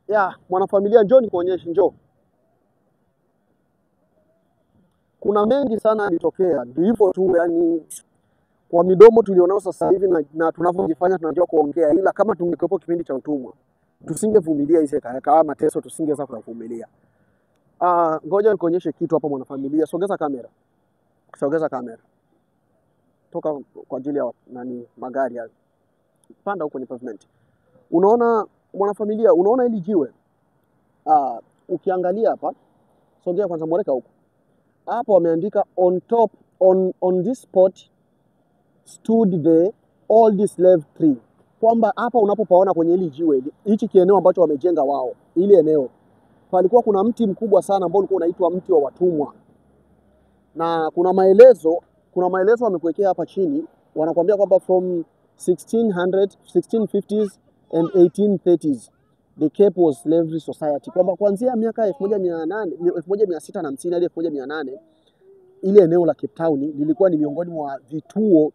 Ya, mwanafamilia, njoo nikuonyeshe, njoo. Kuna mengi sana yalitokea, ndio hivyo tu, yani kwa midomo tulionao sasa hivi na tunavyojifanya tunajua kuongea, ila kama tungekuwepo kipindi cha utumwa tusingevumilia hizi kama mateso, tusingeweza kuyavumilia. Ngoja nikuonyeshe kitu hapa mwanafamilia. Sogeza kamera, sogeza kamera, toka kwa ajili ya nani, magari hayo, panda huko kwenye pavement. Unaona mwanafamilia, unaona hili jiwe? Ukiangalia hapa, sogea kwanza, mweleka huko. Hapa wameandika on top, on this spot stood the old slave tree, kwamba hapa unapopaona kwenye hili jiwe, hichi kieneo ambacho wamejenga wao, ili eneo palikuwa kuna mti mkubwa sana ambao ulikuwa unaitwa mti wa watumwa, na kuna maelezo wamekuwekea hapa chini, wanakuambia kwamba from 1600 1650s and 1830s the Cape was slavery society, kwamba kuanzia miaka 1800 1650 hadi 1800 ile eneo la Cape Town lilikuwa ni miongoni mwa vituo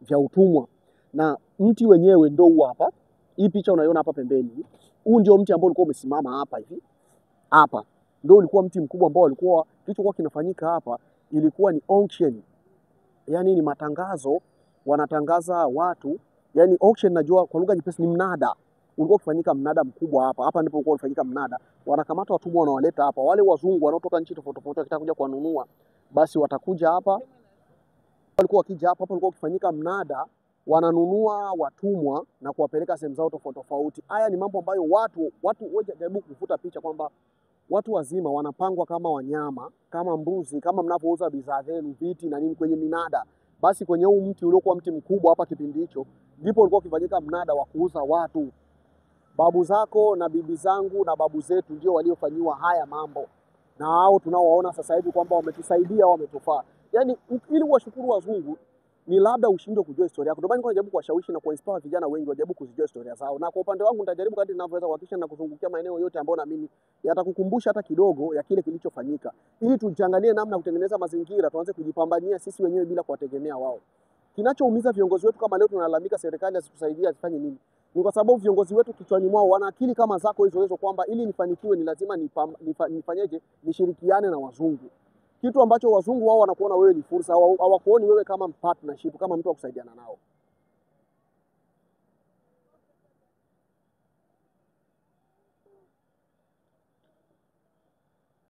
vya utumwa, na mti wenyewe ndo huu hapa. Hii picha unaiona hapa pembeni, huu ndio mti ambao ulikuwa umesimama hapa hivi hapa, ndio ulikuwa mti mkubwa ambao ulikuwa, kilichokuwa kinafanyika hapa ilikuwa ni auction, yani ni matangazo, wanatangaza watu, yani auction, najua kwa lugha nyepesi ni mnada. Ulikuwa ukifanyika mnada mkubwa hapa. Hapa ndipo ulikuwa unafanyika mnada, wanakamata watumwa wanawaleta hapa. Wale wazungu wanaotoka nchi tofauti tofauti wakitaka kuja kuwanunua, basi watakuja hapa. Walikuwa wakija hapa, hapa ulikuwa ukifanyika mnada, wananunua watumwa na kuwapeleka sehemu zao tofauti tofauti. Haya ni mambo ambayo watu wewe jaribu kuvuta picha kwamba watu wazima wanapangwa kama wanyama, kama mbuzi, kama mnavyouza bidhaa zenu, viti na nini kwenye minada. Basi kwenye huu mti uliokuwa mti mkubwa hapa kipindi hicho, ndipo ulikuwa ukifanyika mnada wa kuuza watu. Babu zako na bibi zangu na babu zetu ndio waliofanyiwa haya mambo, na hao tunaowaona sasa hivi kwamba wametusaidia, wametufaa. Yaani ili uwashukuru wazungu ni labda ushindwe kujua historia yako. Ndio maana nilikuwa najaribu kuwashawishi na kuinspire vijana wengi wajaribu kuzijua historia zao. Na kwa upande wangu nitajaribu kadri ninavyoweza kuhakikisha na kuzungukia maeneo yote ambayo naamini yatakukumbusha hata kidogo ya kile kilichofanyika, ili tujiangalie namna ya kutengeneza mazingira, tuanze kujipambania sisi wenyewe bila kuwategemea wao. Kinachoumiza viongozi wetu, kama leo tunalalamika serikali hazitusaidia, hazifanye nini, ni kwa sababu viongozi wetu kichwani mwao wana akili kama zako hizo hizo, kwamba ili nifanikiwe ni lazima nifanyeje, nishirikiane na wazungu, kitu ambacho wazungu wao wanakuona wewe ni fursa, hawakuoni wewe kama partnership, kama mtu wa kusaidiana nao.